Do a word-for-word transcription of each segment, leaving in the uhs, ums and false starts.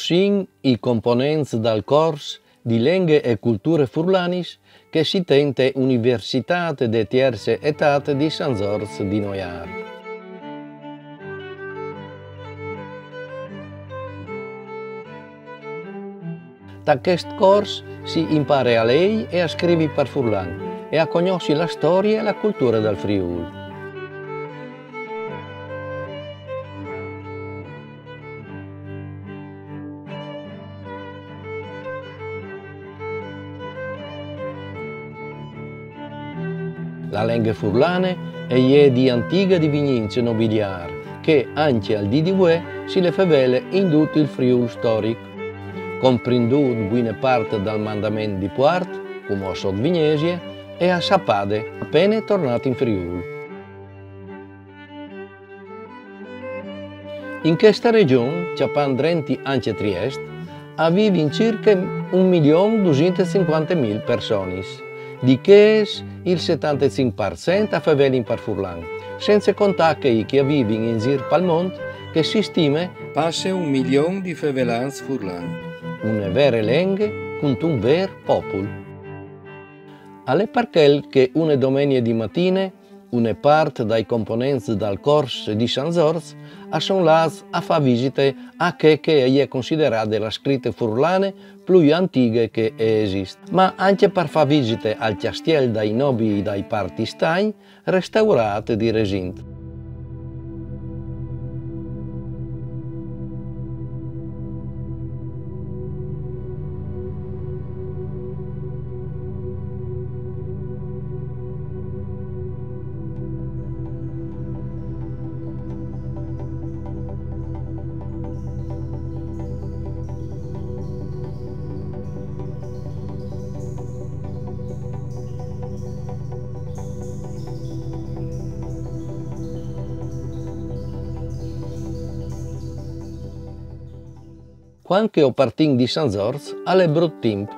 Sin i components dal cors di lenghe e culture furlanis che si ten te Universitât de tierce etât di San Zorç di Noiâr. Ta chest cors si impare a lei e a scrivi par furlan e a cognossi la storie e la culture dal Friûl. La lenghe furlane e je di antiga divignince nobiliâr, che ancje al dì di vuê si le fevele in dut il Friûl storic, comprindût buine part dal mandament di Puart, cumò sot Vignesie, e a Sapade, a pene tornât in Friûl. In cheste regjon, cjapant drenti ancje Triest, a vivin cirche un milion dusinte e cincuante mil personis. Di chês, il setantecinc par cent a fevelin par furlan, cence contâ chei che a vivin in zîr pal mont, che si stime passe un milion di fevelants furlans. Une vere lenghe cuntun vêr popul. Al è par chel che une domenie di matine une part dai components dal cors di San Zorç a son lâts a fâ visite a chê che e je considerade la scrite furlane plui antighe che e esist, ma ancje par fâ visite al cjastiel dai nobii dai Parti Stagn, restaurât di resint. Cuant che o partìn di San Zorç, al è brut timp,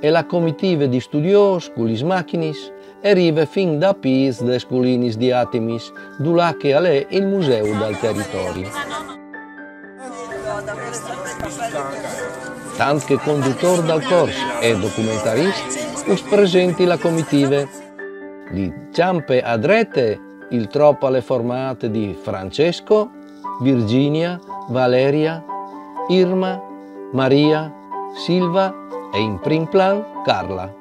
e la comitive di studiôs cu lis machinis e rive fin da Pîts des Culinis di Atimis, dulà che al è il museu dal teritori. Tant che condutôr dal cors e documentarist, us presenti la comitive. Li cjampe a drete, il trop al è formât di Francesco, Virginia, Valeria, Irma, Maria, Silva e in prin plan Carla.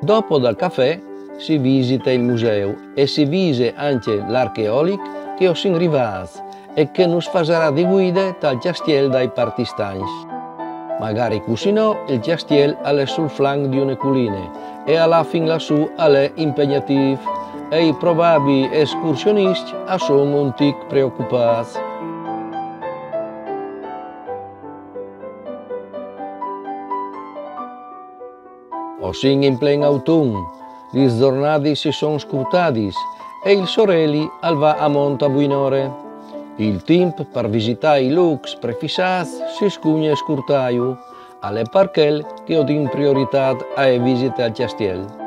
Dopo dal cafè si visite il museu e si vise ancje l'archeolic che o sin rivâts e che nus fasarà di vuide tal cjastiel dai Parti Stagns. Magari cussì no, il cjastiel al è sul flanc di une culine e a lâ fin lassù al è impegnatîf e i probabii escursioniscj a son un tic preocupâts. O sin in plen autun, lis zornadis si son scurtadis e il soreli al va a mont a buinore. Il timp par visitâ i lûcs prefissâts si scugne scurtâju, al è par chel che o din prioritât ae visite al cjastiel.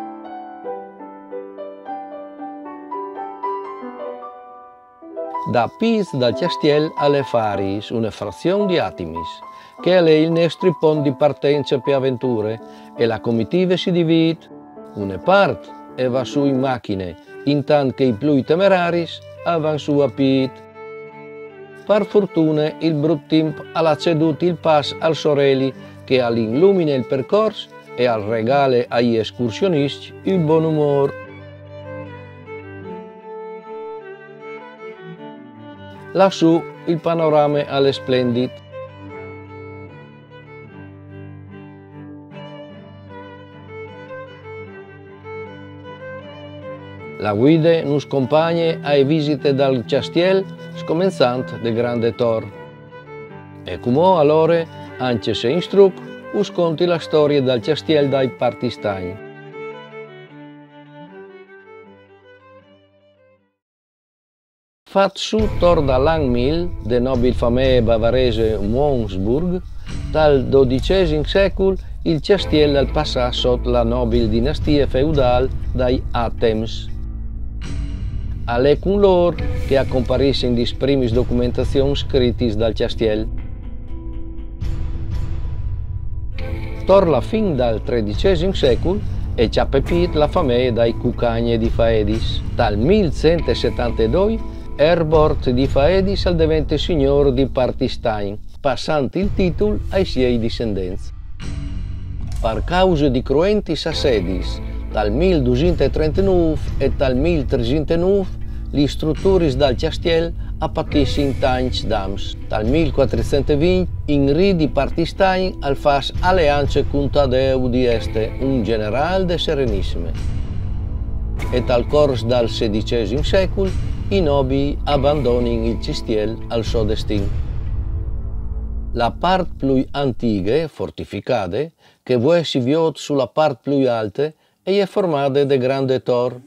Da Pîts dal Cjastiel al è Faris, une frazion di Atimis, che al è il nestri pont di partence pe aventure, e la comitive si divît. Une part e va sù in machine, intant che i plui temeraris a van sù a pît. Par fortune il brut timp al à cedût il pas al soreli che al ilumine il percors e al regale ai escursioniscj il bon umôr. Lassù il panorame al è splendid. La vuide nus compagne ae visite dal cjastiel, scomençant de grande tor. E cumò alore, ancje se in struc, us conti la storie dal cjastiel dai Parti Stagn. Fat sù tor dal an mil, de nobil famee bavarese Monsburg, tal dodicesim secul il cjastiel al passà sot la nobil dinastie feudâl dai Atems. Al è cun lôr che a comparissin lis primis documentazions scritis dal cjastiel. Tor la fin dal tredicesim secul e cjape pît la fameie dai Cucagne di Faedis. Tal mil cent e setantedoi Herbort di Faedis al devente signôr di Partistain, passant il titul ai siei dissendents. Par cause di cruentis assedis, tal mil dusinte e trentenûf e tal mil tresinte e nûf, lis struturis dal cjastiel a patissin tancj dams. Tal mil cuatricent e vincj, Inrî di Partistain al fâs aleance cun Tadeu di Este, un gjenerâl de Serenissime. E tal cors dal sedicesim secul, i nobii a bandonin il cjastiel al so destin. La part plui antighe, fortificade, che vuê si viôt su la part plui alte, e je formade de grande tor.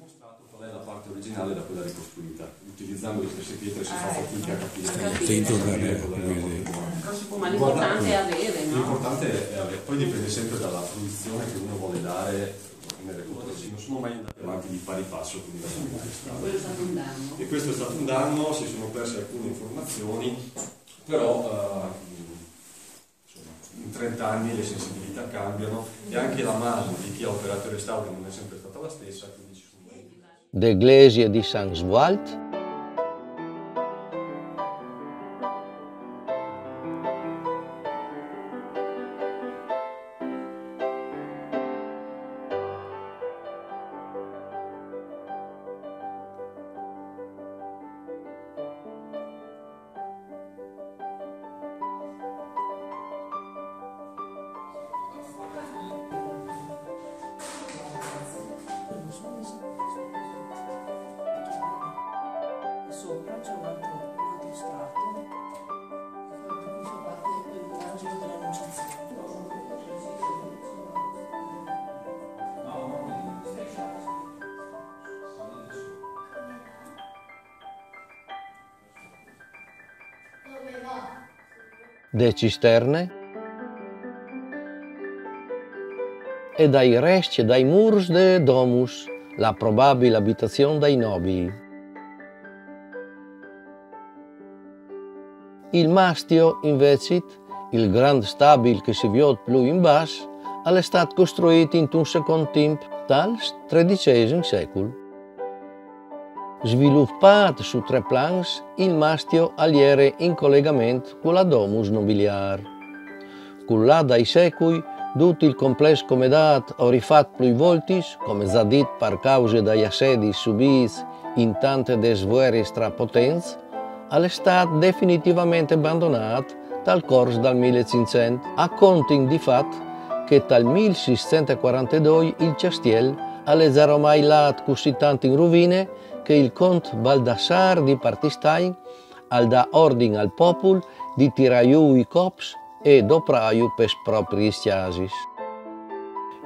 Qual è la parte originale da quella ricostruita? Utilizzando le stesse pietre si fa fatica a capire. Capire. Sì, tornare a capire. Però si può, ma l'importante è avere, no? L'importante è avere, poi dipende sempre dalla fruizione che uno vuole dare nel recupero. Sì, non sono mai andati avanti di pari passo con il resto delle strade. Quello è stato un danno. E questo è stato un danno, si sono perse alcune informazioni, però eh, insomma, in trenta anni le sensibilità cambiano e anche la mano di chi ha operato il restauro non è sempre stata la stessa, quindi ci sono... De glesie di San Svualt. Sopra c'è un altro, un altro strato che fa, da cui fa parte l'angelo dell'Annunciazione. De cisterne e dai rescj dai mûrs de domus, la probabil abitazion dai nobii. Il mastio, invezit, il grant stabil che si viôt plui in bas, al è stât costruît intun secont timp, tal tredicesim secul. Svilupât su trê plans, il mastio al jere in colegament cu la domus nobiliâr. Cul lâ dai secui, dut il complès comedât o rifat plui voltis, come za dit par cause dai assedis subîts in tante des vueris tra potents, al è stât definitivamente bandonât tal cors dal mil e cinccent. A contin di fat che tal mil sîscent e cuarantedoi il cjastiel al è za romai lât cussì tant in ruvine che il cont Baldassar di Partistain al dà ordin al popul di tirâ jù i cops e doprâju pes propriis cjasis.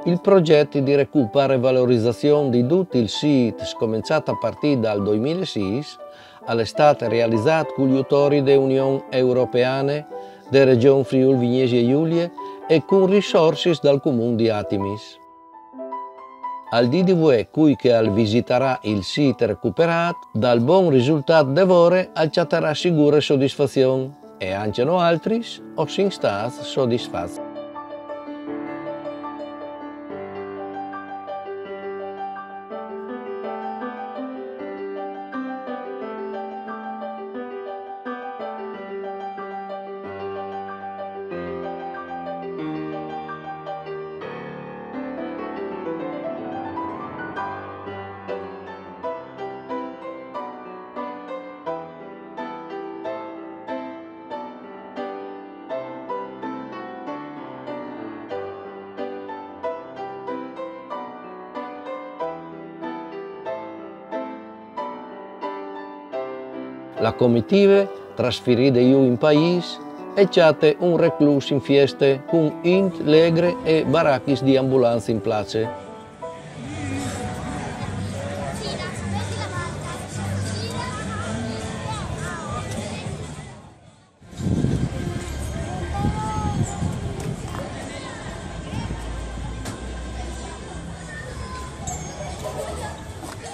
Il progjet di recuper e valorizazion di dut il sît, scomençât a partî dal doi mil e sîs, al è stât realizât cul jutori de Union Europeane, de Regjon Friûl Vignesie Julie e cun risorsis dal Comun di Atimis. Al dì di vuê cui che al visitarà il sît recuperât, dal bon risultât de vore al cjatarà sigure sodisfazion, e ancje noaltris o sin stâts sodisfats. La comitive, trasferide jù in paîs, e cjate un reclus in fieste cun int legre e barachis di ambulanze in place.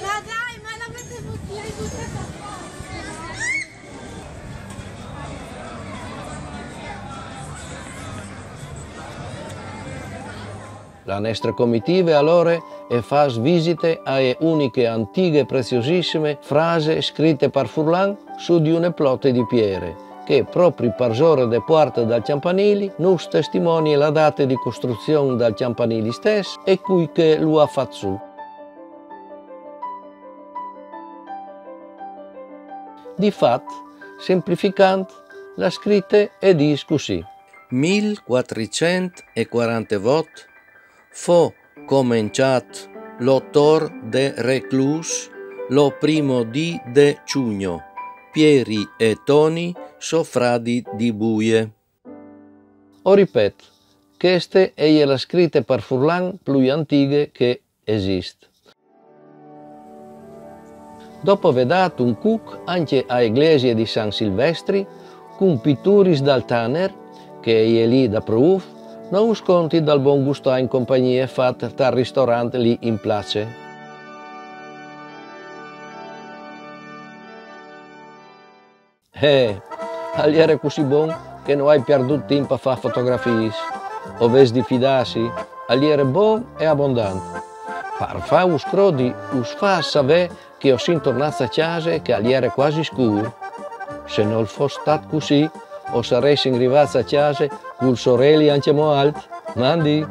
Ma dai, ma la mettiamo qui ai La nestre comitive alore e fâs visite ae uniche antighe e preziosissime frase scrite par furlan su di une plote di piere, che propri parsore de puarte dal cjampanili nus testimonie la date di costruzion dal cjampanili stes e cui che lu à fat sù. Di fat, semplificant, la scrite e dîs cussì: Mil cuatricent e cuarantevot fo començât lo tor de reclûs, lo primo dì de Ciugno, Pieri e Toni so fradi di buie. O ripet, cheste e je la scrite par furlan plui antighe che esist. Dopo vê dât un cuc ancje ae glesie di San Silvestri, cun pituris dal Tanner, che e je li da prûf, no us conti dal bon gustâ in compagnie fat tal ristorant li in place. Eh, al jere cussì bon che no ai pierdût timp a fâ fotografiis. O vês di fidâsi, al jere bon e abondant. Par fâus crodi, us fâs savê che o sin tornâts a cjase e che al jere cuasi scûr. Se nol fos stât cussì, o saressin rivâts a cjase cul soreli ancjemò alt. Mandi!